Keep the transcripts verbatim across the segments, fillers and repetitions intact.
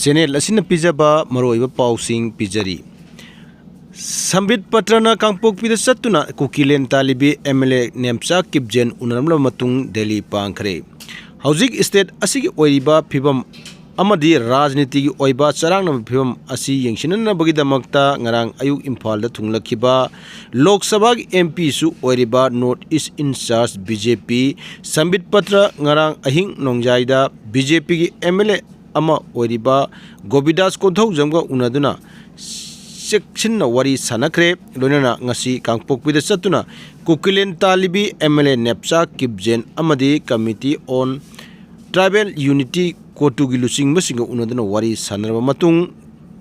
Channel ꯑꯁꯤꯅ ꯄꯤꯖꯕ ꯃꯔꯨꯑꯣꯏꯕ ꯄꯥꯎꯁꯤꯡ ꯄꯤꯖꯔꯤ꯫ ꯁꯝꯕꯤꯠ ꯄꯇ꯭ꯔꯅ ꯀꯥꯡꯄꯣꯛꯄꯤꯗ ꯆꯠꯇꯨꯅ ꯀꯨꯀꯤꯂꯦꯟ ꯇꯥꯂꯤꯕꯤ ꯑꯦꯝ ꯑꯦꯜ ꯑꯦ ꯅꯦꯝꯆꯥ ꯀꯤꯞꯖꯦꯟ ꯎꯅꯔꯝꯂꯕ ꯃꯇꯨꯡ ꯗꯦꯜꯂꯤ ꯄꯥꯡꯈ꯭ꯔꯦ꯫ ꯍꯧꯖꯤꯛ ꯁ꯭ꯇꯦꯠ ꯑꯁꯤꯒꯤ ꯑꯣꯏꯔꯤꯕ ꯐꯤꯕꯝ ꯑꯃꯗꯤ ꯔꯥꯖꯅꯤꯇꯤꯒꯤ ꯑꯣꯏꯕ ꯆꯔꯥꯡꯅꯕ ꯐꯤꯕꯝ ꯑꯁꯤ ꯌꯦꯡꯁꯤꯟꯅꯅꯕꯒꯤꯗꯃꯛꯇ ꯉꯔꯥꯡ ꯑꯌꯨꯛ ꯏꯝꯐꯥꯜꯗ ꯊꯨꯡꯂꯛꯈꯤꯕ ꯂꯣꯛ ꯁꯚꯥꯒꯤ ꯑꯦꯝ ꯄꯤꯁꯨ ꯑꯣꯏꯔꯤꯕ north east incharge B J P Sambit Patra ꯉꯔꯥꯡ ꯑꯍꯤꯡ ꯅꯣꯡꯌꯥꯏꯗ ꯕꯤ ꯖꯦ ꯄꯤꯒꯤ ꯑꯦꯝ ꯑꯦꯜ ꯑꯦ ꯑꯃ ꯑꯣꯏꯔꯤꯕ ꯒꯣꯕꯤꯗꯥꯁ ꯀꯣꯟꯊꯧꯖꯝꯒ ꯎꯅꯗꯨꯅ ꯆꯦꯛꯁꯤꯟꯅ ꯋꯥꯔꯤ ꯁꯥꯟꯅꯈ꯭ꯔꯦ꯫ ꯂꯣꯏꯅꯅ ꯉꯁꯤ ꯀꯥꯡꯄꯣꯛꯄꯤꯗ ꯆꯠꯇꯨꯅ ꯀꯨꯀꯤꯂꯦꯟ ꯇꯥꯂꯤꯕꯤ ꯑꯦꯝ ꯑꯦꯜ ꯑꯦ ꯅꯦꯞꯆꯥ ꯀꯤꯞꯖꯦꯟ ꯑꯃꯗꯤ Committee on Tribal Unity ꯀꯣꯇꯨꯒꯤ ꯂꯨꯆꯤꯡꯕꯁꯤꯡꯒ ꯎꯅꯗꯨꯅ ꯋꯥꯔꯤ ꯁꯥꯟꯅꯔꯕ ꯃꯇꯨꯡ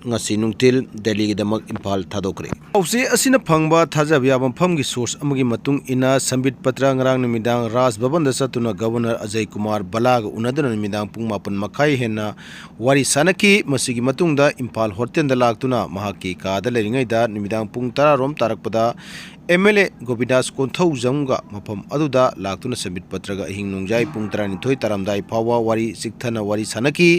ꯉꯁꯤ ꯅꯨꯡꯊꯤꯜ ꯗꯦꯜꯂꯤꯒꯤꯗꯃꯛ ꯏꯝꯐꯥꯜ ꯊꯥꯗꯣꯛꯈ꯭ꯔꯦ꯫ ꯄꯥꯎꯆꯦ ꯑꯁꯤꯅ ꯐꯪꯕ ꯊꯥꯖꯕ ꯌꯥꯕ ꯃꯐꯝꯒꯤ ꯁꯣꯔꯁ ꯑꯃꯒꯤ ꯃꯇꯨꯡ ꯏꯟꯅ, ꯁꯝꯕꯤꯠ ꯄꯇ꯭ꯔ ꯉꯔꯥꯡ ꯅꯨꯃꯤꯗꯥꯡ ꯔꯥꯖ ꯚꯕꯟꯗ ꯆꯠꯇꯨꯅ ꯒꯕꯔꯅꯔ ꯑꯖꯌ ꯀꯨꯃꯥꯔ ꯚꯜꯂꯥꯒ ꯎꯅꯗꯨꯅ ꯅꯨꯃꯤꯗꯥꯡ ꯄꯨꯡ ꯃꯥꯄꯟ ꯃꯈꯥꯏ ꯍꯦꯟꯅ ꯋꯥꯔꯤ ꯁꯥꯟꯅꯈꯤ꯫ ꯃꯁꯤꯒꯤ ꯃꯇꯨꯡꯗ ꯏꯝꯐꯥꯜ ꯍꯣꯇꯦꯜꯗ ꯂꯥꯛꯇꯨꯅ ꯃꯍꯥꯛꯀꯤ ꯀꯥꯗ ꯂꯩꯔꯤꯉꯩꯗ ꯅꯨꯃꯤꯗꯥꯡ ꯄꯨꯡ ꯇꯔꯥ ꯔꯣꯝ ꯇꯥꯔꯛꯄꯗ ꯑꯦꯝ ꯑꯦꯜ ꯑꯦ ꯒꯣꯕꯤꯗꯥꯁ ꯀꯣꯟꯊꯧꯖꯝꯒ ꯃꯐꯝ ꯑꯗꯨꯗ ꯂꯥꯛꯇꯨꯅ ꯁꯝꯕꯤꯠ ꯄꯇ꯭ꯔꯒ ꯑꯍꯤꯡ ꯅꯣꯡꯌꯥꯏ ꯄꯨꯡ ꯇꯔꯥꯅꯤꯊꯣꯏ ꯇꯥꯔꯝꯗꯥꯏ ꯐꯥꯎꯕ ꯋꯥꯔꯤ ꯆꯤꯛꯊꯅ ꯋꯥꯔꯤ ꯁꯥꯟꯅꯈꯤ꯫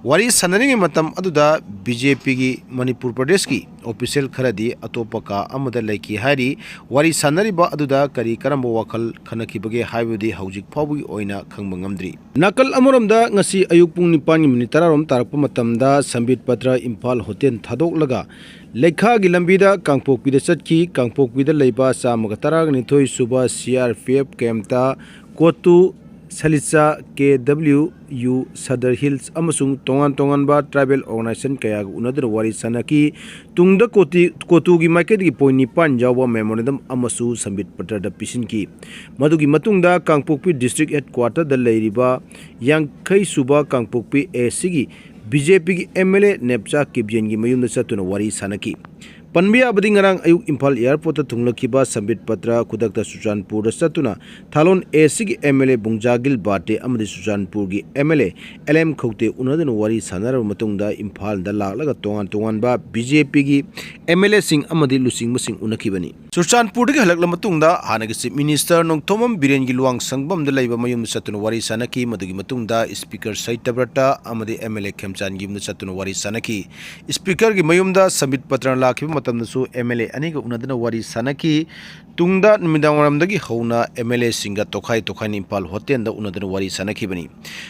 ꯋꯥꯔꯤ ꯁꯥꯟꯅꯔꯤꯉꯩ ꯃꯇꯝ ꯑꯗꯨꯗ ꯕꯤ ꯖꯦ ꯄꯤꯒꯤ ꯃꯅꯤꯄꯨꯔ ꯄ꯭ꯔꯗꯦꯁꯀꯤ ꯑꯣꯐꯤꯁꯦꯜ ꯈꯔꯗꯤ ꯑꯇꯣꯞꯄ ꯀꯥ ꯑꯃꯗ ꯂꯩꯈꯤ ꯍꯥꯏꯔꯤ꯫ ꯋꯥꯔꯤ ꯁꯥꯟꯅꯔꯤꯕ ꯑꯗꯨꯗ ꯀꯔꯤ ꯀꯔꯝꯕ ꯋꯥꯈꯜ ꯈꯟꯅꯈꯤꯕꯒꯦ ꯍꯥꯏꯕꯗꯨꯗꯤ ꯍꯧꯖꯤꯛ ꯐꯥꯎꯕꯒꯤ ꯑꯣꯏꯅ ꯈꯪꯕ ꯉꯝꯗ꯭ꯔꯤ꯫ ꯅꯥꯀꯜ ꯑꯃꯔꯣꯝꯗ, ꯉꯁꯤ ꯑꯌꯨꯛ ꯄꯨꯡ ꯅꯤꯄꯥꯟꯒꯤ ꯃꯤꯅꯤꯠ ꯇꯔꯥ ꯔꯣꯝ ꯇꯥꯔꯛꯄ ꯃꯇꯝꯗ ꯁꯝꯕꯤꯠ ꯄꯇ꯭ꯔ ꯏꯝꯐꯥꯜ ꯍꯣꯇꯦꯜ ꯊꯥꯗꯣꯛꯂꯒ ꯂꯩꯈꯥꯒꯤ ꯂꯝꯕꯤꯗ ꯀꯥꯡꯄꯣꯛꯄꯤꯗ ꯆꯠꯈꯤ꯫ ꯀꯥꯡꯄꯣꯛꯄꯤꯗ ꯂꯩꯕ ꯆꯥꯝꯃꯒ ꯇꯔꯥꯅꯤꯊꯣꯏ ꯁꯨꯕ ꯁꯤ ꯑꯥꯔ ꯄꯤ ꯑꯦꯐ ꯀꯦꯝꯞꯇ ꯀꯣꯇꯨ, ꯁꯂꯤꯆꯥ, ꯀꯦ ꯗꯕ꯭ꯂꯤꯎ ꯌꯨ, ꯁꯗꯔ ꯍꯤꯜꯁ ꯑꯃꯁꯨꯡ ꯇꯣꯉꯥꯟ ꯇꯣꯉꯥꯟꯕ ꯇ꯭ꯔꯥꯏꯕꯦꯜ ꯑꯣꯔꯒꯅꯥꯏꯖꯦꯁꯟ ꯀꯌꯥꯒ ꯎꯅꯗꯨꯅ ꯋꯥꯔꯤ ꯁꯥꯟꯅꯈꯤ꯫ ꯇꯨꯡꯗ ꯀꯣꯇꯤ-, ꯀꯣꯇꯨꯒꯤ ꯃꯥꯏꯀꯩꯗꯒꯤ ꯄꯣꯏꯟ ꯅꯤꯄꯥꯟ ꯌꯥꯎꯕ ꯃꯦꯃꯣꯔꯦꯟꯗꯝ ꯑꯃꯁꯨ ꯁꯝꯕꯤꯠ ꯄꯇ꯭ꯔꯗ ꯄꯤꯁꯤꯟꯈꯤ꯫ ꯃꯗꯨꯒꯤ ꯃꯇꯨꯡꯗ ꯀꯥꯡꯄꯣꯛꯄꯤ ꯗꯤꯁꯇ꯭ꯔꯤꯛ ꯍꯦꯗꯀ꯭ꯋꯥꯇꯔꯗ ꯂꯩꯔꯤꯕ ꯌꯥꯡꯈꯩ ꯁꯨꯕ ꯀꯥꯡꯄꯣꯛꯄꯤ ꯑꯦ ꯁꯤꯒꯤ ꯕꯤ ꯖꯦ ꯄꯤꯒꯤ ꯑꯦꯝ ꯑꯦꯜ ꯑꯦ ꯅꯦꯞꯆꯥ ꯀꯤꯞꯖꯦꯟꯒꯤ ꯃꯌꯨꯝꯗ ꯆꯠꯇꯨꯅ ꯋꯥꯔꯤ ꯁꯥꯟꯅꯈꯤ꯫ ꯄꯟꯕ ꯌꯥꯕꯗꯤ ꯉꯔꯥꯡ ꯑꯌꯨꯛ ꯏꯝꯐꯥꯜ ꯑꯦꯌꯔꯄꯣꯔꯠꯇ ꯊꯨꯡꯂꯛꯈꯤꯕ ꯁꯝꯕꯤꯠ ꯄꯇ꯭ꯔ ꯈꯨꯗꯛꯇ ꯆꯨꯔꯆꯥꯟꯄꯨꯔꯗ ꯆꯠꯇꯨꯅ ꯊꯥꯂꯣꯟ ꯑꯦ ꯁꯤꯒꯤ ꯑꯦꯝ ꯑꯦꯜ ꯑꯦ ꯕꯨꯡꯖꯥꯒꯤꯜ ꯕꯥꯔꯇꯦ ꯑꯃꯗꯤ ꯆꯨꯔꯆꯥꯟꯄꯨꯔꯒꯤ M L A L M Khaute ꯎꯅꯗꯨꯅ ꯋꯥꯔꯤ ꯁꯥꯟꯅꯔꯕ ꯃꯇꯨꯡꯗ ꯏꯝꯐꯥꯜꯗ ꯂꯥꯛꯂꯒ ꯇꯣꯉꯥꯟ ꯇꯣꯉꯥꯟꯕ ꯕꯤ ꯖꯦ ꯄꯤꯒꯤ ꯑꯦꯝ ꯑꯦꯜ ꯑꯦꯁꯤꯡ ꯑꯃꯗꯤ ꯂꯨꯆꯤꯡꯕꯁꯤꯡ ꯎꯅꯈꯤꯕꯅꯤ꯫ ꯆꯨꯔꯆꯥꯟꯄꯨꯔꯗꯒꯤ ꯍꯜꯂꯛꯂꯕ ꯃꯇꯨꯡꯗ ꯍꯥꯟꯅꯒꯤ ꯆꯤꯐ ꯃꯤꯅꯤꯁꯇꯔ ꯅꯣꯡꯊꯣꯝꯕꯝ ꯕꯤꯔꯦꯟꯒꯤ ꯂꯨꯋꯥꯡ ꯁꯪꯕꯝꯗ ꯂꯩꯕ ꯃꯌꯨꯝꯗ ꯆꯠꯇꯨꯅ ꯋꯥꯔꯤ ꯁꯥꯟꯅꯈꯤ꯫ ꯃꯗꯨꯒꯤ ꯃꯇꯨꯡꯗ ꯏꯁꯄꯤꯀꯔ ꯁꯍꯤꯇꯕ꯭ꯔꯇ ꯑꯃꯗꯤ ꯑꯦꯝ ꯑꯦꯜ ꯑꯦ ꯈꯦꯝꯆꯥꯟꯒꯤ ꯌꯨꯝꯗ ꯆꯠꯇꯨꯅ ꯋꯥꯔꯤ ꯁꯥꯟꯅꯈꯤ꯫ ꯏꯁꯄꯤꯀꯔꯒꯤ ꯃꯌꯨꯝꯗ ꯁꯝꯕꯤꯠ ꯄꯇ꯭ꯔꯅ ꯂꯥꯛꯈꯤꯕ ꯃꯇꯝꯗꯁꯨ ꯑꯦꯝ ꯑꯦꯜ ꯑꯦ ꯑꯅꯤꯒ ꯎꯅꯗꯨꯅ ꯋꯥꯔꯤ ꯁꯥꯟꯅꯈꯤ꯫ ꯇꯨꯡꯗ ꯅꯨꯃꯤꯗꯥꯡꯋꯥꯏꯔꯝꯗꯒꯤ ꯍꯧꯅ ꯑꯦꯝ ꯑꯦꯜ ꯑꯦꯁꯤꯡꯒ ꯇꯣꯈꯥꯏ ꯇꯣꯈꯥꯏꯅ ꯏꯝꯐꯥꯜ ꯍꯣꯇꯦꯜꯗ ꯎꯅꯗꯨꯅ ꯋꯥꯔꯤ ꯁꯥꯟꯅꯈꯤꯕꯅꯤ꯫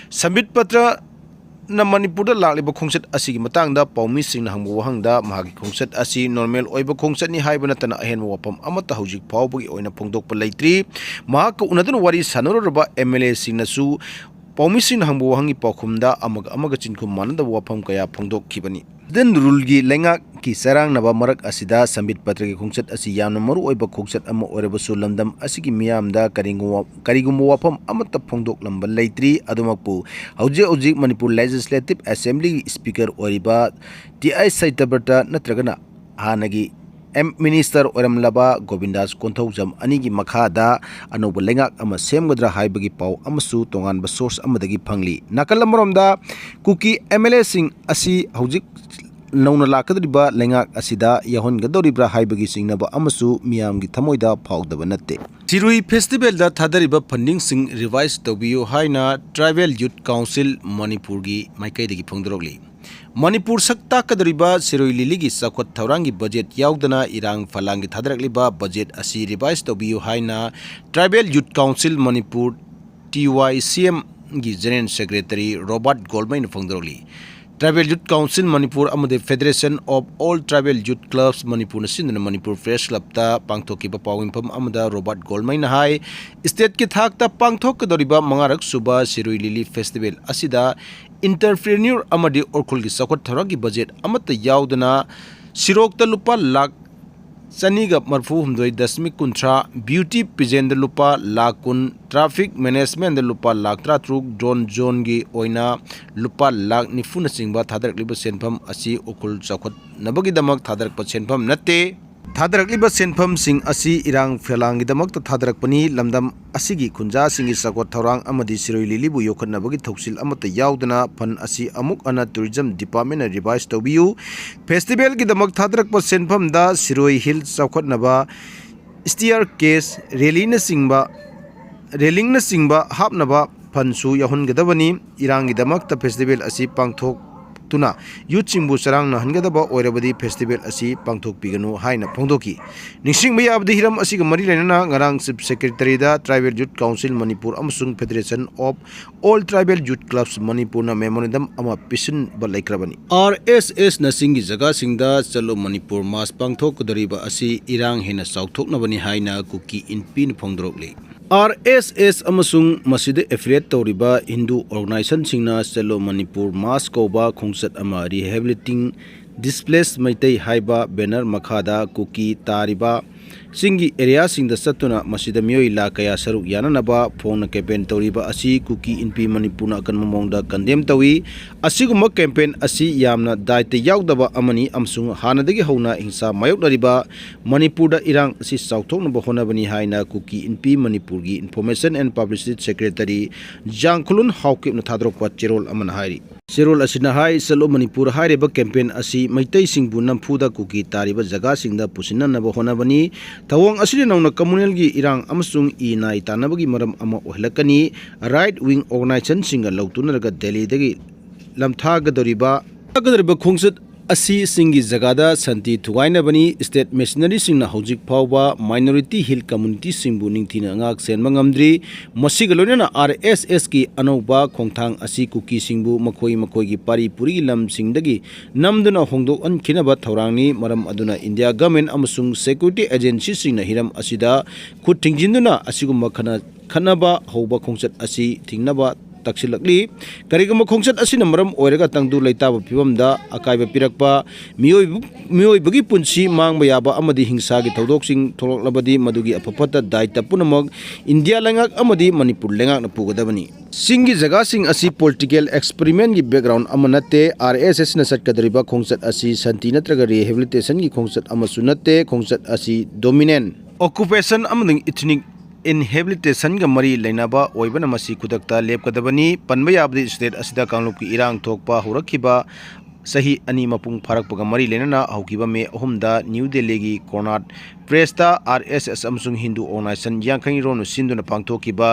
ꯁꯝꯕꯤꯠ ꯄꯇ꯭ꯔꯅ ꯃꯅꯤꯄꯨꯔꯗ ꯂꯥꯛꯂꯤꯕ ꯈꯣꯡꯆꯠ ꯑꯁꯤꯒꯤ ꯃꯇꯥꯡꯗ ꯄꯥꯎꯃꯤꯁꯤꯡꯅ ꯍꯪꯕ ꯋꯥꯍꯪꯗ ꯃꯍꯥꯛꯀꯤ ꯈꯣꯡꯆꯠ ꯑꯁꯤ ꯅꯣꯔꯃꯦꯜ ꯑꯣꯏꯕ ꯈꯣꯡꯆꯠꯅꯤ ꯍꯥꯏꯕ ꯅꯠꯇꯅ ꯑꯍꯦꯟꯕ ꯋꯥꯐꯝ ꯑꯃꯠꯇ ꯍꯧꯖꯤꯛ ꯐꯥꯎꯕꯒꯤ ꯑꯣꯏꯅ ꯐꯣꯡꯗꯣꯛꯄ ꯂꯩꯇ꯭ꯔꯤ꯫ ꯃꯍꯥꯛꯀ ꯎꯅꯗꯨꯅ ꯋꯥꯔꯤ ꯁꯥꯟꯅꯔꯨꯔꯕ ꯑꯦꯝ ꯑꯦꯜ ꯑꯦꯁꯤꯡꯅꯁꯨ ꯄꯥꯎꯃꯤꯁꯤꯡꯅ ꯍꯪꯕ ꯋꯥꯍꯪꯒꯤ ꯄꯥꯎꯈꯨꯝꯗ ꯑꯃꯒ ꯑꯃꯒ ꯆꯤꯟꯈꯨꯝ ꯃꯥꯟꯅꯗꯕ ꯋꯥꯐꯝ ꯀꯌꯥ ꯐꯣꯡꯗꯣꯛꯈꯤꯕꯅꯤ꯫ ꯏꯁꯇꯨꯗꯦꯟꯠ ꯔꯨꯜꯒꯤ ꯂꯩꯉꯥꯛꯀꯤ ꯆꯔꯥꯡꯅꯕ ꯃꯔꯛ ꯑꯁꯤꯗ ꯁꯝꯕꯤꯠ ꯄꯇ꯭ꯔꯒꯤ ꯈꯣꯡꯆꯠ ꯑꯁꯤ ꯌꯥꯝꯅ ꯃꯔꯨꯑꯣꯏꯕ ꯈꯣꯡꯆꯠ ꯑꯃ ꯑꯣꯏꯔꯕꯁꯨ ꯂꯝꯗꯝ ꯑꯁꯤꯒꯤ ꯃꯤꯌꯥꯝꯗ ꯀꯔꯤꯒꯨꯝꯕ, ꯀꯔꯤꯒꯨꯝꯕ ꯋꯥꯐꯝ ꯑꯃꯠꯇ ꯐꯣꯡꯗꯣꯛꯂꯝꯕ ꯂꯩꯇ꯭ꯔꯤ꯫ ꯑꯗꯨꯃꯛꯄꯨ ꯍꯧꯖꯤꯛ ꯍꯧꯖꯤꯛ ꯃꯅꯤꯄꯨꯔ ꯂꯦꯖꯤꯁꯂꯦꯇꯤꯚ ꯑꯦꯁꯦꯝꯕ꯭ꯂꯤꯒꯤ ꯏꯁꯄꯤꯀꯔ ꯑꯣꯏꯔꯤꯕ ꯇꯤ ꯑꯥꯏ ꯁꯍꯤꯇꯕ꯭ꯔꯇ ꯅꯠꯇ꯭ꯔꯒꯅ ꯍꯥꯟꯅꯒꯤ ꯑꯦꯝ ꯃꯤꯅꯤꯁꯇꯔ ꯑꯣꯏꯔꯝꯂꯕ ꯒꯣꯕꯤꯟꯗꯥꯁ ꯀꯣꯟꯊꯧꯖꯝ ꯑꯅꯤꯒꯤ ꯃꯈꯥꯗ ꯑꯅꯧꯕ ꯂꯩꯉꯥꯛ ꯑꯃ ꯁꯦꯝꯒꯗ꯭ꯔꯥ ꯍꯥꯏꯕꯒꯤ ꯄꯥꯎ ꯑꯃꯁꯨ ꯇꯣꯉꯥꯟꯕ ꯁꯣꯔꯁ ꯑꯃꯗꯒꯤ ꯐꯪꯂꯤ꯫ ꯅꯥꯀꯜ ꯑꯃꯔꯣꯝꯗ ꯀꯨꯀꯤ ꯑꯦꯝ ꯑꯦꯜ ꯑꯦꯁꯤꯡ ꯑꯁꯤ ꯍꯧꯖꯤꯛ ꯅꯧꯅ ꯂꯥꯛꯀꯗꯧꯔꯤꯕ ꯂꯩꯉꯥꯛ ꯑꯁꯤꯗ ꯌꯥꯎꯍꯟꯒꯗꯧꯔꯤꯕ꯭ꯔꯥ ꯍꯥꯏꯕꯒꯤ ꯆꯤꯡꯅꯕ ꯑꯃꯁꯨ ꯃꯤꯌꯥꯝꯒꯤ ꯊꯃꯣꯏꯗ ꯐꯥꯎꯗꯕ ꯅꯠꯇꯦ꯫ ꯁꯤꯔꯨꯏ ꯐꯦꯁꯇꯤꯚꯦꯜꯗ ꯊꯥꯗꯔꯤꯕ ꯐꯟꯗꯤꯡꯁꯤꯡ ꯔꯤꯚꯥꯏꯁ ꯇꯧꯕꯤꯌꯨ ꯍꯥꯏꯅ ꯇ꯭ꯔꯥꯏꯕꯦꯜ ꯌꯨꯠ ꯀꯥꯎꯟꯁꯤꯜ ꯃꯅꯤꯄꯨꯔꯒꯤ ꯃꯥꯏꯀꯩꯗꯒꯤ ꯐꯣꯡꯗꯣꯔꯛꯂꯤ꯫ ꯃꯅꯤꯄꯨꯔ ꯁꯛ ꯇꯥꯛꯀꯗꯧꯔꯤꯕ ꯁꯤꯔꯣꯏ ꯂꯤꯂꯤꯒꯤ ꯆꯥꯎꯈꯠ ꯊꯧꯔꯥꯡꯒꯤ ꯕꯖꯦꯠ ꯌꯥꯎꯗꯅ ꯏꯔꯥꯡ ꯐꯂꯥꯡꯒꯤ ꯊꯥꯗꯔꯛꯂꯤꯕ ꯕꯖꯦꯠ ꯑꯁꯤ ꯔꯤꯚꯥꯏꯁ ꯇꯧꯕꯤꯌꯨ ꯍꯥꯏꯅ ꯇ꯭ꯔꯥꯏꯕꯦꯜ ꯌꯨꯠ ꯀꯥꯎꯟꯁꯤꯜ ꯃꯅꯤꯄꯨꯔ, ꯇꯤ ꯋꯥꯏ ꯁꯤ ꯑꯦꯝꯒꯤ ꯖꯦꯅꯔꯦꯜ ꯁꯦꯀ꯭ꯔꯦꯇꯔꯤ ꯔꯣꯕꯥꯔꯠ ꯒꯣꯜꯃꯩꯅ ꯐꯣꯡꯗꯣꯔꯛꯂꯤ꯫ ꯇ꯭ꯔꯥꯏꯕꯦꯜ ꯌꯨꯠ ꯀꯥꯎꯟꯁꯤꯜ ꯃꯅꯤꯄꯨꯔ ꯑꯃꯗꯤ ꯐꯦꯗꯔꯦꯁꯟ ꯑꯣꯐ ꯑꯣꯜ ꯇ꯭ꯔꯥꯏꯕꯦꯜ ꯌꯨꯠ ꯀ꯭ꯂꯕꯁ ꯃꯅꯤꯄꯨꯔꯅ ꯁꯤꯟꯗꯨꯅ ꯃꯅꯤꯄꯨꯔ ꯄ꯭ꯔꯦꯁ ꯀ꯭ꯂꯕꯇ ꯄꯥꯡꯊꯣꯛꯈꯤꯕ ꯄꯥꯎ ꯃꯤꯐꯝ ꯑꯃꯗ ꯔꯣꯕꯥꯔꯠ ꯒꯣꯜꯃꯩꯅ ꯍꯥꯏ, ꯏꯁꯇꯦꯠꯀꯤ ꯊꯥꯛꯇ ꯄꯥꯡꯊꯣꯛꯀꯗꯧꯔꯤꯕ ꯃꯉꯥꯔꯛ ꯁꯨꯕ ꯁꯤꯔꯣꯏ ꯂꯤꯂꯤ ꯐꯦꯁꯇꯤꯚꯦꯜ ꯑꯁꯤꯗ ꯏꯟꯇꯔꯄ꯭ꯔꯦꯅ꯭ꯌꯨꯔ ꯑꯃꯗꯤ ꯎꯔꯈꯨꯜꯒꯤ ꯆꯥꯎꯈꯠ ꯊꯧꯔꯥꯡꯒꯤ ꯕꯖꯦꯠ ꯑꯃꯠꯇ ꯌꯥꯎꯗꯅ ꯁꯤꯔꯣꯛꯇ ꯂꯨꯄꯥ ꯂꯥꯈ ꯆꯅꯤꯒ ꯃꯔꯤꯐꯨ ꯍꯨꯝꯗꯣꯏ ꯗꯁꯃꯤꯛ ꯀꯨꯟꯊ꯭ꯔꯥ, ꯕ꯭ꯌꯨꯇꯤ ꯄꯤꯖꯦꯟꯗ ꯂꯨꯄꯥ ꯂꯥꯈ ꯀꯨꯟ, ꯇ꯭ꯔꯥꯐꯤꯛ ꯃꯦꯅꯦꯖꯃꯦꯟꯗ ꯂꯨꯄꯥ ꯂꯥꯈ ꯇꯔꯥꯇꯔꯨꯛ, ꯗ꯭ꯔꯣꯟ ꯖꯣꯟꯒꯤ ꯑꯣꯏꯅ ꯂꯨꯄꯥ ꯂꯥꯈ ꯅꯤꯐꯨꯅꯆꯤꯡꯕ ꯊꯥꯗꯔꯛꯂꯤꯕ ꯁꯦꯟꯐꯝ ꯑꯁꯤ ꯎꯈ꯭ꯔꯨꯜ ꯆꯥꯎꯈꯠꯅꯕꯒꯤꯗꯃꯛ ꯊꯥꯗꯔꯛꯄ ꯁꯦꯟꯐꯝ ꯅꯠꯇꯦ꯫ ꯊꯥꯗꯔꯛꯂꯤꯕ ꯁꯦꯟꯐꯝꯁꯤꯡ ꯑꯁꯤ ꯏꯔꯥꯡ ꯐꯂꯥꯡꯒꯤꯗꯃꯛꯇ ꯊꯥꯗꯔꯛꯄꯅꯤ꯫ ꯂꯝꯗꯝ ꯑꯁꯤꯒꯤ ꯈꯨꯟꯖꯥꯁꯤꯡꯒꯤ ꯆꯥꯎꯈꯠ ꯊꯧꯔꯥꯡ ꯑꯃꯗꯤ ꯁꯤꯔꯣꯏ ꯂꯤꯂꯤꯕꯨ ꯌꯣꯛꯈꯠꯅꯕꯒꯤ ꯊꯧꯁꯤꯜ ꯑꯃꯠꯇ ꯌꯥꯎꯗꯅ ꯐꯟ ꯑꯁꯤ ꯑꯃꯨꯛ ꯍꯟꯅ ꯇꯨꯔꯤꯖꯝ ꯗꯤꯄꯥꯔꯠꯃꯦꯟꯅ ꯔꯤꯚꯥꯏꯁ ꯇꯧꯕꯤꯌꯨ꯫ ꯐꯦꯁꯇꯤꯚꯦꯜꯒꯤꯗꯃꯛ ꯊꯥꯗꯔꯛꯄ ꯁꯦꯟꯐꯝꯗ ꯁꯤꯔꯣꯏ ꯍꯤꯜ ꯆꯥꯎꯈꯠꯅꯕ ꯁ꯭ꯇꯤꯌꯔ ꯀꯦꯁ, ꯔꯦꯂꯤꯅꯆꯤꯡꯕ, ꯔꯦꯂꯤꯡꯅꯆꯤꯡꯕ ꯍꯥꯞꯅꯕ ꯐꯟꯁꯨ ꯌꯥꯎꯍꯟꯒꯗꯕꯅꯤ꯫ ꯏꯔꯥꯡꯒꯤꯗꯃꯛꯇ ꯐꯦꯁꯇꯤꯚꯦꯜ ꯑꯁꯤ ꯄꯥꯡꯊꯣꯛꯇꯨꯅ ꯌꯨꯠꯁꯤꯡꯕꯨ ꯆꯔꯥꯡꯅꯍꯟꯒꯗꯕ ꯑꯣꯏꯔꯕꯗꯤ ꯐꯦꯁꯇꯤꯚꯦꯜ ꯑꯁꯤ ꯄꯥꯡꯊꯣꯛꯄꯤꯒꯅꯨ ꯍꯥꯏꯅ ꯐꯣꯡꯗꯣꯛꯈꯤ꯫ ꯅꯤꯡꯁꯤꯡꯕ ꯌꯥꯕꯗꯤ, ꯍꯤꯔꯝ ꯑꯁꯤꯒ ꯃꯔꯤ ꯂꯩꯅꯅ ꯉꯔꯥꯡ chief ꯁꯦꯀ꯭ꯔꯦꯇꯔꯤꯗ Tribal Youth Council Manipur ꯑꯃꯁꯨꯡ Federation of All Tribal Youth Clubs ꯃꯅꯤꯄꯨꯔꯅ ꯃꯦꯃꯣꯔꯦꯟꯗꯝ ꯑꯃ ꯄꯤꯁꯤꯟꯕ ꯂꯩꯈ꯭ꯔꯕꯅꯤ꯫ ꯑꯥꯔ ꯑꯦꯁ ꯑꯦꯁꯅ ꯆꯤꯡꯒꯤ ꯖꯒꯥꯁꯤꯡꯗ ꯆꯠꯂꯣ ꯃꯅꯤꯄꯨꯔ ꯃꯥꯔꯆ ꯄꯥꯡꯊꯣꯛꯀꯗꯧꯔꯤꯕ ꯑꯁꯤ ꯏꯔꯥꯡ ꯍꯦꯟꯅ ꯆꯥꯎꯊꯣꯛꯅꯕꯅꯤ ꯍꯥꯏꯅ ꯀꯨꯀꯤ ꯏꯟꯄꯤꯅ ꯐꯣꯡꯗꯣꯔꯛꯂꯤ꯫ ꯑꯥꯔ ꯑꯦꯁ ꯑꯦꯁ ꯑꯃꯁꯨꯡ ꯃꯁꯤꯗ ꯑꯦꯐꯤꯂꯤꯌꯦꯠ ꯇꯧꯔꯤꯕ ꯍꯤꯟꯗꯨ ꯑꯣꯔꯒꯅꯥꯏꯖꯦꯁꯟꯁꯤꯡꯅ ꯆꯠꯂꯣ ꯃꯅꯤꯄꯨꯔ ꯃꯥꯔꯆ ꯀꯧꯕ ꯈꯣꯡꯆꯠ ꯑꯃ, Rehabilitating Displaced Meitei ꯍꯥꯏꯕ ꯕꯦꯅꯔ ꯃꯈꯥꯗ ꯀꯨꯀꯤ ꯇꯥꯔꯤꯕ ꯆꯤꯡꯒꯤ ꯑꯦꯔꯤꯌꯥꯁꯤꯡꯗ ꯆꯠꯇꯨꯅ ꯃꯁꯤꯗ ꯃꯤꯑꯣꯏ ꯂꯥꯈ ꯀꯌꯥ ꯁꯔꯨꯛ ꯌꯥꯅꯅꯕ ꯐꯣꯡꯅ ꯀꯦꯝꯄꯦꯟ ꯇꯧꯔꯤꯕ ꯑꯁꯤ ꯀꯨꯀꯤ ꯏꯟꯄꯤ ꯃꯅꯤꯄꯨꯔꯅ ꯑꯀꯟꯕ ꯃꯑꯣꯡꯗ ꯀꯟꯗꯦꯝ ꯇꯧꯏ꯫ ꯑꯁꯤꯒꯨꯝꯕ ꯀꯦꯝꯄꯦꯟ ꯑꯁꯤ ꯌꯥꯝꯅ ꯗꯥꯏꯇ ꯌꯥꯎꯗꯕ ꯑꯃꯅꯤ ꯑꯃꯁꯨꯡ ꯍꯥꯟꯅꯗꯒꯤ ꯍꯧꯅ ꯍꯤꯡꯁꯥ ꯃꯥꯌꯣꯛꯅꯔꯤꯕ ꯃꯅꯤꯄꯨꯔꯗ ꯏꯔꯥꯡ ꯑꯁꯤ ꯆꯥꯎꯊꯣꯛꯅꯕ ꯍꯣꯠꯅꯕꯅꯤ ꯍꯥꯏꯅ ꯀꯨꯀꯤ ꯏꯟꯄꯤ ꯃꯅꯤꯄꯨꯔꯒꯤ Information and Publicity Secretary ꯖꯥꯡꯈꯨꯂꯨꯟ ꯍꯥꯎꯀꯤꯞꯅ ꯊꯥꯗꯣꯔꯛꯄ ꯆꯦꯔꯣꯜ ꯑꯃꯅ ꯍꯥꯏꯔꯤ꯫ ꯆꯦꯔꯣꯜ ꯑꯁꯤꯅ ꯍꯥꯏ, ꯆꯠꯂꯣ ꯃꯅꯤꯄꯨꯔ ꯍꯥꯏꯔꯤꯕ ꯀꯦꯝꯄꯦꯟ ꯑꯁꯤ ꯃꯩꯇꯩꯁꯤꯡꯕꯨ ꯅꯝꯐꯨꯗ ꯀꯨꯀꯤ ꯇꯥꯔꯤꯕ ꯖꯒꯥꯁꯤꯡꯗ ꯄꯨꯁꯤꯟꯅꯅꯕ ꯍꯣꯠꯅꯕꯅꯤ꯫ ꯊꯧꯑꯣꯡ ꯑꯁꯤꯅ ꯅꯧꯅ ꯀꯝꯃꯨꯅꯦꯜꯒꯤ ꯏꯔꯥꯡ ꯑꯃꯁꯨꯡ ꯏ ꯅꯥꯏ ꯇꯥꯅꯕꯒꯤ ꯃꯔꯝ ꯑꯃ ꯑꯣꯏꯍꯜꯂꯛꯀꯅꯤ꯫ ꯔꯥꯏꯠ ꯋꯤꯡ ꯑꯣꯔꯒꯅꯥꯏꯖꯦꯁꯟꯁꯤꯡꯒ ꯂꯧꯇꯨꯅꯔꯒ ꯗꯦꯜꯂꯤꯗꯒꯤ ꯂꯝꯊꯥꯒꯗꯧꯔꯤꯕ, ꯊꯥꯒꯗꯧꯔꯤꯕ ꯈꯣꯡꯆꯠ ꯑꯁꯤ ꯆꯤꯡꯒꯤ ꯖꯒꯥꯗ ꯁꯥꯟꯇꯤ ꯊꯨꯒꯥꯏꯅꯕꯅꯤ꯫ ꯁ꯭ꯇꯦꯠ ꯃꯤꯁꯅꯔꯤꯁꯤꯡꯅ ꯍꯧꯖꯤꯛ ꯐꯥꯎꯕ ꯃꯥꯏꯅꯣꯔꯤꯇꯤ ꯍꯤꯜ ꯀꯝꯃꯨꯅꯤꯇꯤꯁꯤꯡꯕꯨ ꯅꯤꯡꯊꯤꯅ ꯉꯥꯛ ꯁꯦꯟꯕ ꯉꯝꯗ꯭ꯔꯤ꯫ ꯃꯁꯤꯒ ꯂꯣꯏꯅꯅ ꯑꯥꯔ ꯑꯦꯁ ꯑꯦꯁꯀꯤ ꯑꯅꯧꯕ ꯈꯣꯡꯊꯥꯡ ꯑꯁꯤ ꯀꯨꯀꯤꯁꯤꯡꯕꯨ ꯃꯈꯣꯏ ꯃꯈꯣꯏꯒꯤ ꯄꯥꯔꯤ ꯄꯨꯔꯤꯒꯤ ꯂꯝꯁꯤꯡꯗꯒꯤ ꯅꯝꯗꯨꯅ ꯍꯣꯡꯗꯣꯛꯍꯟꯈꯤꯅꯕ ꯊꯧꯔꯥꯡꯅꯤ꯫ ꯃꯔꯝ ꯑꯗꯨꯅ ꯏꯟꯗꯤꯌꯥ ꯒꯚꯔꯟꯃꯦꯟꯠ ꯑꯃꯁꯨꯡ ꯁꯦꯀ꯭ꯌꯨꯔꯤꯇꯤ ꯑꯦꯖꯦꯟꯁꯤꯁꯤꯡꯅ ꯍꯤꯔꯝ ꯑꯁꯤꯗ ꯈꯨꯠ ꯊꯤꯡꯖꯤꯟꯗꯨꯅ ꯑꯁꯤꯒꯨꯝꯕ ꯈꯠꯅ-, ꯈꯠꯅꯕ ꯍꯧꯕ ꯈꯣꯡꯆꯠ ꯑꯁꯤ ꯊꯤꯡꯅꯕ ꯇꯛꯁꯤꯜꯂꯛꯂꯤ꯫ ꯀꯔꯤꯒꯨꯝꯕ ꯈꯣꯡꯆꯠ ꯑꯁꯤꯅ ꯃꯔꯝ ꯑꯣꯏꯔꯒ ꯇꯪꯗꯨ ꯂꯩꯇꯥꯕ ꯐꯤꯕꯝꯗ ꯑꯀꯥꯏꯕ ꯄꯤꯔꯛꯄ, ꯃꯤꯑꯣꯏꯕ, ꯃꯤꯑꯣꯏꯕꯒꯤ ꯄꯨꯟꯁꯤ ꯃꯥꯡꯕ ꯌꯥꯕ ꯑꯃꯗꯤ ꯍꯤꯡꯁꯥꯒꯤ ꯊꯧꯗꯣꯛꯁꯤꯡ ꯊꯣꯛꯂꯛꯂꯕꯗꯤ ꯃꯗꯨꯒꯤ ꯑꯐ ꯐꯠꯇ ꯗꯥꯏꯇ ꯄꯨꯝꯅꯃꯛ ꯏꯟꯗꯤꯌꯥ ꯂꯩꯉꯥꯛ ꯑꯃꯗꯤ ꯃꯅꯤꯄꯨꯔ ꯂꯩꯉꯥꯛꯅ ꯄꯨꯒꯗꯕꯅꯤ꯫ ꯆꯤꯡꯒꯤ ꯖꯒꯥꯁꯤꯡ ꯑꯁꯤ political experimentꯀꯤ background ꯑꯃ ꯅꯠꯇꯦ꯫ ꯑꯥꯔ ꯑꯦꯁ ꯑꯦꯁꯅ ꯆꯠꯀꯗꯧꯔꯤꯕ ꯈꯣꯡꯆꯠ ꯑꯁꯤ ꯁꯥꯟꯇꯤ ꯅꯠꯇ꯭ꯔꯒ rehabilitationꯒꯤ ꯈꯣꯡꯆꯠ ꯑꯃꯁꯨ ꯅꯠꯇꯦ꯫ ꯈꯣꯡꯆꯠ ꯑꯁꯤ dominant, occupation ꯑꯃꯗꯤ ethnic inhabilitationꯒ ꯃꯔꯤ ꯂꯩꯅꯕ ꯑꯣꯏꯕꯅ ꯃꯁꯤ ꯈꯨꯗꯛꯇ ꯂꯦꯞꯀꯗꯕꯅꯤ꯫ ꯄꯟꯕ ꯌꯥꯕꯗꯤ state ꯑꯁꯤꯗ ꯀꯥꯡꯂꯨꯞꯀꯤ ꯏꯔꯥꯡ ꯊꯣꯛꯄ ꯍꯧꯔꯛꯈꯤꯕ ꯆꯍꯤ ꯑꯅꯤ ꯃꯄꯨꯡ ꯐꯥꯔꯛꯄꯒ ꯃꯔꯤ ꯂꯩꯅꯅ ꯍꯧꯈꯤꯕ ꯃꯦ ꯑꯍꯨꯝꯗ ꯅ꯭ꯌꯨ ꯗꯦꯜꯂꯤꯒꯤ ꯀꯣꯔꯅꯥꯠ ꯄ꯭ꯔꯦꯁꯇ ꯑꯥꯔ ꯑꯦꯁ ꯑꯦꯁ ꯑꯃꯁꯨꯡ ꯍꯤꯟꯗꯨ organization ꯌꯥꯡꯈꯩ ꯔꯣꯝꯅ ꯁꯤꯟꯗꯨꯅ ꯄꯥꯡꯊꯣꯛꯈꯤꯕ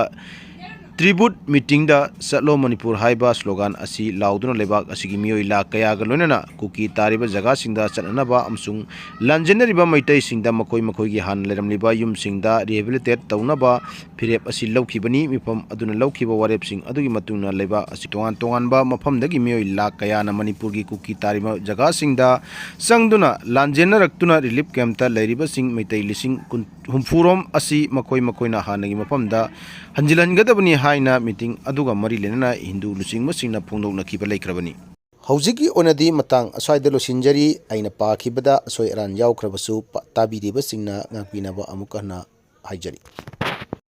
tribute meetingꯗ "ꯆꯠꯂꯣ ꯃꯅꯤꯄꯨꯔ" ꯍꯥꯏꯕ slogan ꯑꯁꯤ ꯂꯥꯎꯗꯨꯅ ꯂꯩꯕꯥꯛ ꯑꯁꯤꯒꯤ ꯃꯤꯑꯣꯏ ꯂꯥꯈ ꯀꯌꯥꯒ ꯂꯣꯏꯅꯅ ꯀꯨꯀꯤ ꯇꯥꯔꯤꯕ ꯖꯒꯥꯁꯤꯡꯗ ꯆꯠꯅꯅꯕ ꯑꯃꯁꯨꯡ ꯂꯥꯟꯖꯦꯟꯅꯔꯤꯕ ꯃꯩꯇꯩꯁꯤꯡꯗ ꯃꯈꯣꯏ ꯃꯈꯣꯏꯒꯤ ꯍꯥꯟꯅ ꯂꯩꯔꯝꯂꯤꯕ ꯌꯨꯝꯁꯤꯡꯗ rehabilitate ꯇꯧꯅꯕ ꯐꯤꯔꯦꯞ ꯑꯁꯤ ꯂꯧꯈꯤꯕꯅꯤ꯫ ꯃꯤꯐꯝ ꯑꯗꯨꯅ ꯂꯧꯈꯤꯕ ꯋꯥꯔꯦꯞꯁꯤꯡ ꯑꯗꯨꯒꯤ ꯃꯇꯨꯡ ꯏꯟꯅ ꯂꯩꯕꯥꯛ ꯑꯁꯤ ꯇꯣꯉꯥꯟ ꯇꯣꯉꯥꯟꯕ ꯃꯐꯝꯗꯒꯤ ꯃꯤꯑꯣꯏ ꯂꯥꯈ ꯀꯌꯥꯅ ꯃꯅꯤꯄꯨꯔꯒꯤ ꯀꯨꯀꯤ ꯇꯥꯔꯤꯕ ꯖꯒꯥꯁꯤꯡꯗ ꯆꯪꯗꯨꯅ ꯂꯥꯟꯖꯦꯟꯅꯔꯛꯇꯨꯅ relief campꯇ ꯂꯩꯔꯤꯕꯁꯤꯡ ꯃꯩꯇꯩ ꯂꯤꯁꯤꯡ ꯀꯨꯟ, ꯍꯨꯝꯐꯨꯔꯣꯝ ꯑꯁꯤ ꯃꯈꯣꯏ ꯃꯈꯣꯏꯅ ꯍꯥꯟꯅꯒꯤ ꯃꯐꯝꯗ ꯍꯟꯖꯤꯜꯍꯟꯒꯗꯕꯅꯤ ꯍꯥꯏꯅ meeting ꯑꯗꯨꯒ ꯃꯔꯤ ꯂꯩꯅꯅ ꯍꯤꯟꯗꯨ ꯂꯨꯆꯤꯡꯕꯁꯤꯡꯅ ꯐꯣꯡꯗꯣꯛꯅꯈꯤꯕ ꯂꯩꯈ꯭ꯔꯕꯅꯤ꯫ ꯍꯧꯖꯤꯛꯀꯤ ꯑꯣꯏꯅꯗꯤ ꯃꯇꯥꯡ ꯑꯁ꯭ꯋꯥꯏꯗ ꯂꯣꯏꯁꯤꯟꯖꯔꯤ꯫ ꯑꯩꯅ ꯄꯥꯈꯤꯕꯗ ꯑꯁꯣꯏ ꯑꯔꯥꯟ ꯌꯥꯎꯈ꯭ꯔꯕꯁꯨ ꯄ-, ꯇꯥꯕꯤꯔꯤꯕꯁꯤꯡꯅ ꯉꯥꯛꯄꯤꯅꯕ ꯑꯃꯨꯛ ꯍꯟꯅ ꯍꯥꯏꯖꯔꯤ꯫